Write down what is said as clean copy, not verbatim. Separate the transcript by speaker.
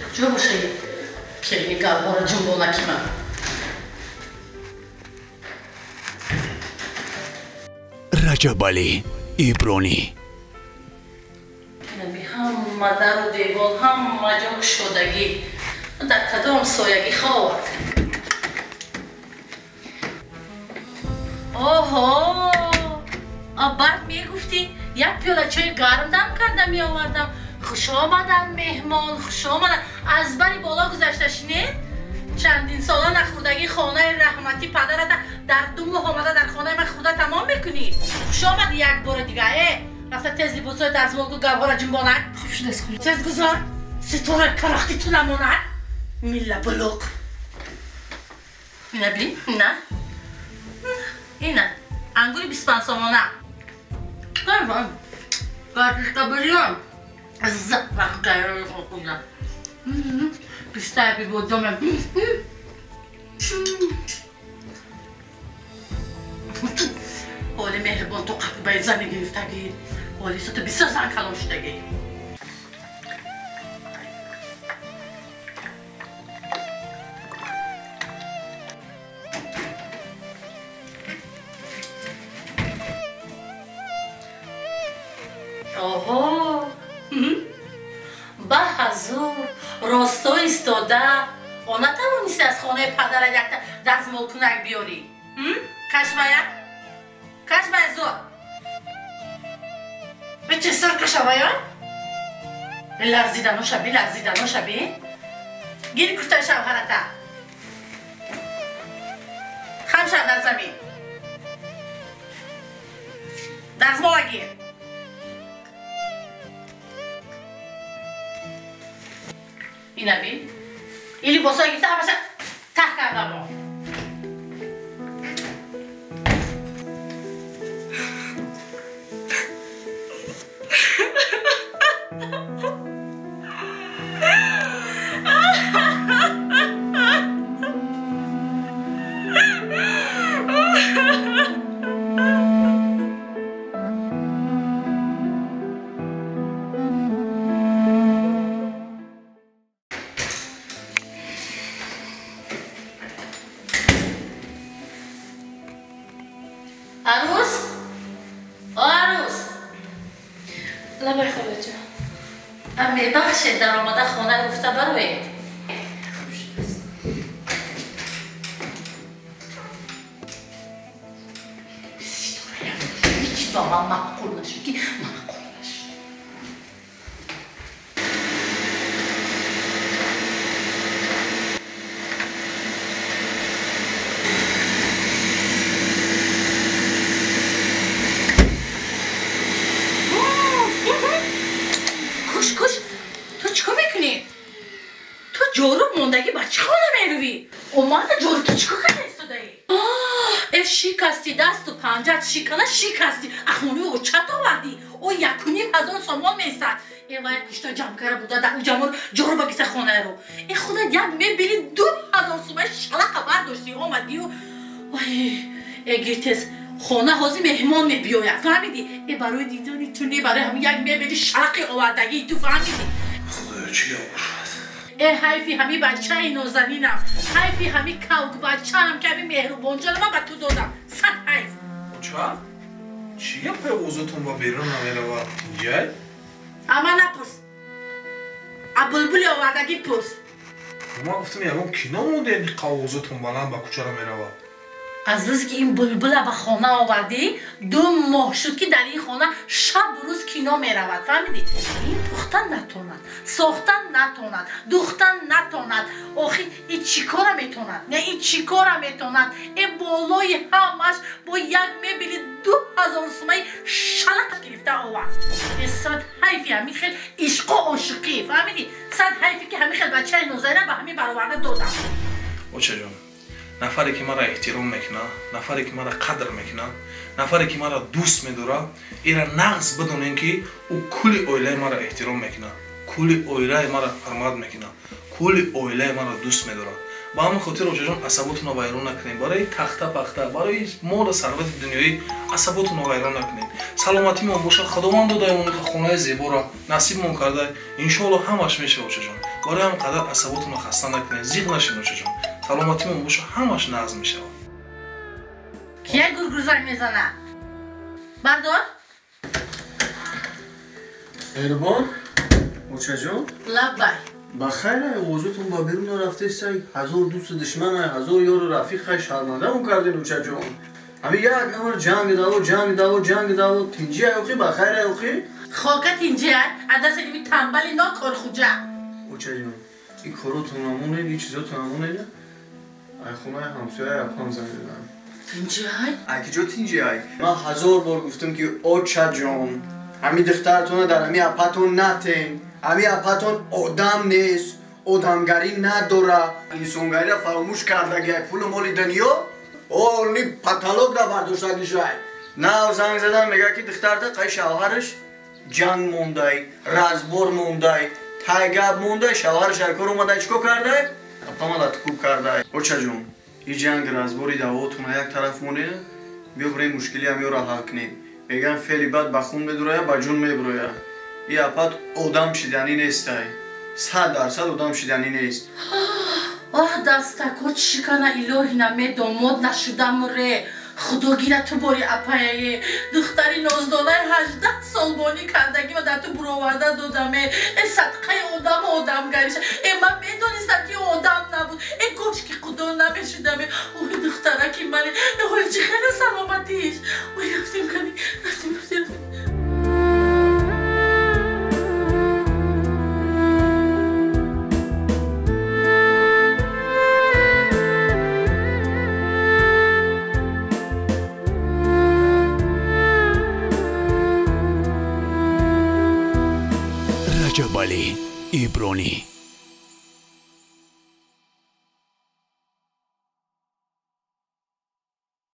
Speaker 1: Куҷо бошад келини гавҳора ҷунбонаки ман?
Speaker 2: Раҷабалӣ Ибронӣ.
Speaker 1: Ҳама дару девол, ҳама ҷо кушодагӣ. Дар кадом соягӣ ховад? Оҳо, баъд мегуфтӣ як пиёла чойи гарм дам карда меовардам. Хуш омадан меҳмон, хуш омадан. Аз бари боло гузашта шинед. Чандин сола нахӯрдагии хонаи раҳматӣ падарата дар 2 моҳ омада дар хонаи ман хӯрда тамом мекунӣ. Хуш омадӣ як бори дига. Рафта тез либосҳои дастмолгу гавҳора ҷунбонак.
Speaker 3: Хуб шудааст хӯла.
Speaker 1: Тез гузор, ситораи карахти ту намонад. Милла булуқ. Ина бин, ина. Ина, ангури 25 сомона. Картошка бирён. Запах хӯрда. Пистаи бодоме. Оли меҳрибон ту қафибаи зани гирифтагӣ. Оли ту бисёр зан калон шудагӣ. Оҳо, ба ҳазур росто истода о натавонисти аз хонаи падара якта дастмолкунак биёрӣ. Кашвая? Кашвая зор. Чӣ сар кашавая? Ларзиданоша би, ларзиданоша би. Гир куртаи шавҳарата. Хам шав дар замин. Дастмола гир. Ина би. Ин либосҳое гирифта ҳамаша таҳ карда мо. Арӯс? О, арӯс!
Speaker 3: Лабай холаҷон.
Speaker 1: Мебахшед, даромада хона гуфта бароед.
Speaker 3: Хуб шудааст.
Speaker 1: Ҳеҷ ба ман маъқул нашуд ки маъқул нашуд. Куш, куш, ту чӣ кор мекунӣ? Ту ҷоруб мондагӣ ба чӣ хона мерӯӣ? Омада ҷоруб ту чӣ кор карда истодаӣ? Э, шикасти дасту панҷат шикана шикасти. Ахони очат овардӣ. О 1,5 ҳазор сомон местад. Э, вай пушта ҷамъ кара буда дар уҷамор ҷоруба гиса хонаро. Э, худат як мебели 2000 сомаи шалақа бардоштӣ омадию. Вай, э, гир тез. Хона ҳозир меҳмон мебиёяд, фаҳмидӣ? Э, барои дидани ту не, барои ҳамин як мебели шалақи овардагии ту, фаҳмидӣ?
Speaker 4: Худоё, чӣ гап бошад?
Speaker 1: Э, ҳайфи ҳами бачаи нозанинам, ҳайфи ҳами кавкбачаам ки ҳами меҳрубонҷонам ман ба ту додам. Сад ҳайф.
Speaker 4: Оча, чӣ гапе овозатон ба берун намеравад? Инҷай?
Speaker 1: Ама напурс. А булбули овардагӣ пурс.
Speaker 4: Ман гуфтам ягон кино мондем, ки овозатон баланд ба кӯчара меравад.
Speaker 1: Аз рӯзе ки ин булбула ба хона овардӣ, 2 моҳ шуд ки дар ин хона шабу рӯз кино меравад, фаҳмидӣ? Ин пухтан натонад, сохтан натонад, духтан натонад. Охир ин чӣ кора метонад? Не, ин чӣ кора метонад? Э, болои ҳамаш бо як мебели 2000 сомаи шалақ гирифта овард. Э, сад ҳайфи ҳамин хел ишқу ошиқӣ, фаҳмидӣ? Сад ҳайфи ки ҳамин хел бачаи нозанина ба ҳамин бароварда додам.
Speaker 4: Очаҷон, нафаре ки маро эҳтиром мекунад, нафаре ки маро қадр мекунад, нафаре ки маро дӯст медорад, ира нағз бидонем ки ӯ кулли оилаи маро эҳтиром мекунад, кулли оилаи маро ҳурмат мекунад, кулли оилаи маро дӯст медорад. Ба ҳамин хотир очаҷон асаботонро вайрон накунед. Барои тахта пахта, барои молу сарвати дунёӣ асаботонро вайрон накунед. Саломатимон бошад, Худованд додаемон хонаи зеборо насибмон карда, иншоалло ҳамаш мешавад очаҷон. Барои ҳам қадар асаботонро хаста накунед, зиқ нашед очаҷон. Саломатимон бошад, ҳамаш нағз мешавад.
Speaker 1: Кия гургурзанг мезана? Бардор?
Speaker 5: Меҳрубон, очаҷон?
Speaker 1: Лаббай.
Speaker 5: Ба хайр, овозотон ба берун нарафтесай, ҳазор дӯсту душман, ҳазор ёру рафиқ, шармандамон кардем, очаҷон. Ҳамин як амр ҷанг даво, ҷанг даво, ҷанг даво, тинҷи ай охи, ба хайр ай охи?
Speaker 1: Хока тинҷи ай, аз дасти ими тамбали нокорхуҷа.
Speaker 5: Очаҷон, ин коротон намонед, ин чизотон намонед, ай хонаи ҳамсоя апам занг задам.
Speaker 1: Тинҷи ай?
Speaker 5: Ай ки ҷо тинҷи ай? Ман ҳазор бор гуфтам ки очаҷон, ҳамин духтаратонро дар ҳамин апатон натен. Ҳамин апатон одам нест, одамгарӣ надора, инсонгариро фаромӯш кардагиай, пулу моли дунё олни паталогра бардоштагишай. Нав занг задам, мега ки духтарта қай шавҳараш ҷанг мондай, разбор мондай, тайгаб мондай, шавҳараш ай кор омадай, чӣ кор кардай? Апама латкуб кардай. Очаҷон, ин ҷанг разбори даъвотона як тараф монед, биё бирем мушкили ҳамёро ҳал кунем. Меган феъли бад ба хун медуроя, ба ҷун мебуроя. И апат одам шиданӣ нестай. 100% одам шиданӣ нест.
Speaker 1: Оҳ, дастако чикана илоҳи намедомод нашудам ре. Худо гира ту бори апаяе. Духтари ноздонаи 18 сол бонӣ кардагима дар ту буроварда додаме. Э садқаи одаму одамгариша. Э ман медонистам ки одам набуд. Э гош ки худо намешудаме. Ой духтараки мане. Э ҳоли чӣ хеле саломатиш. Ой рафтем кани. Рафтем, рафтем, рафтем.
Speaker 2: Раҷабалӣ Ибронӣ.